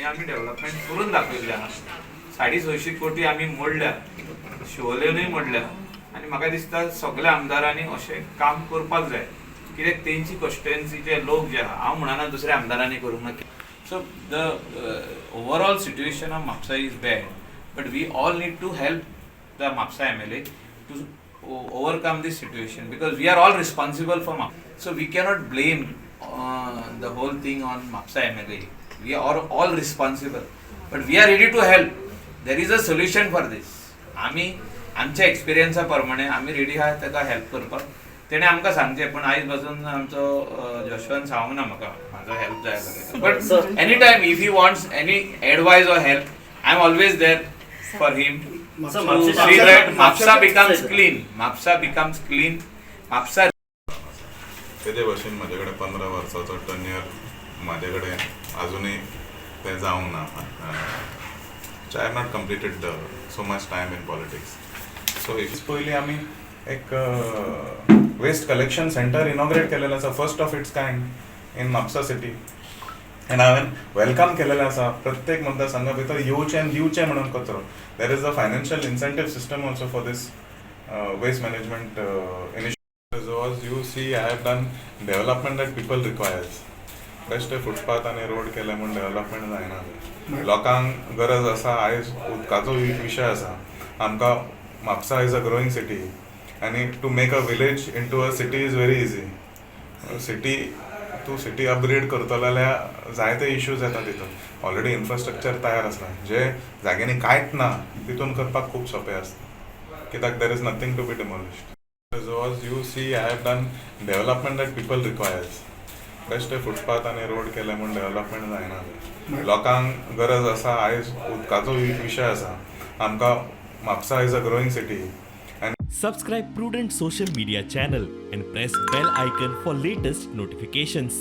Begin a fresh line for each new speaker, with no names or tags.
आनी आमी डेव्हलपमेंट करून दाखयल्लें आहा. 650 कोटी आमी मोडल्या, शिवोलेनूय मोडल्या आनी म्हाका दिसता सगल्या आमदारांनी अशें काम करपाक जाय, कित्याक तेंची कॉन्स्टिट्युएन्सीचे लोक जे आहा, हांव म्हणना दुसऱ्या आमदारांनी करूंक ना. So the overall situation of Mapusa is bad, but we all need to help the Mapusa MLA to overcome this situation because we are all responsible for Mapusa. So we cannot blame the whole thing on Mapusa MLA. We are all responsible, but we are ready to help. There is a solution for this. आमी आमच्या एक्सपिरियन्सा प्रमाणे आमी ready आहा ताका help करपाक. तेणें आमकां सांगचें, पण आयज पासून आमचो जोशुआन सांगूंक ना म्हाका म्हाजो हेल्प जाय जाल्यार, but any time if he wants any advice or help, I am always there for him
Sir,
to see that Mapusa becomes clean. Mapusa becomes clean. Mapusa
तेजे भशेन म्हजे कडेन 15 वर्साचो टर्न्युअर म्हाजे कडेन अजुनूय तें जावंक ना. I have not completed so much time in politics. So if पयलीं आमी एक वेस्ट कलेक्शन सेंटर इनॉग्रेट केलेलें आसा, first of its kind in Mapusa city, and हांवें welcome केलेलें आसा प्रत्येक मतदारसंघा भितर येवचें आनी दिवचें म्हणून कचरो. There is a financial incentive system also for this waste management initiative. Was you see, I have done development that people requires. बेश्टे फुटपाथ आनी रोड केले म्हूण डेव्हलपमेंट जायना. लोकांक गरज आसा. आयज उदकाचो विशय आसा आमकां. Mapusa is a growing city आनी to make a village into a city is very easy. City तूं सिटी अपग्रेड करतलो जाल्यार जायते इश्यूज येता. तितून ऑलरेडी इन्फ्रास्ट्रक्चर तयार आसा. जे जाग्यांनी कांयच ना तितून करपाक खूब सोंपें आसता, कित्याक there is nothing to be demolished. Was you see, I have done development that people requires. बेश्टे फुटपाथ आनी रोड केले म्हूण डेव्हलपमेंट जायना. लोकांक गरज आसा. आयज उदकाचो विशय आसा आमकां. Mapusa is a growing city.
Subscribe Prudent Social Media channel and press bell icon for latest notifications.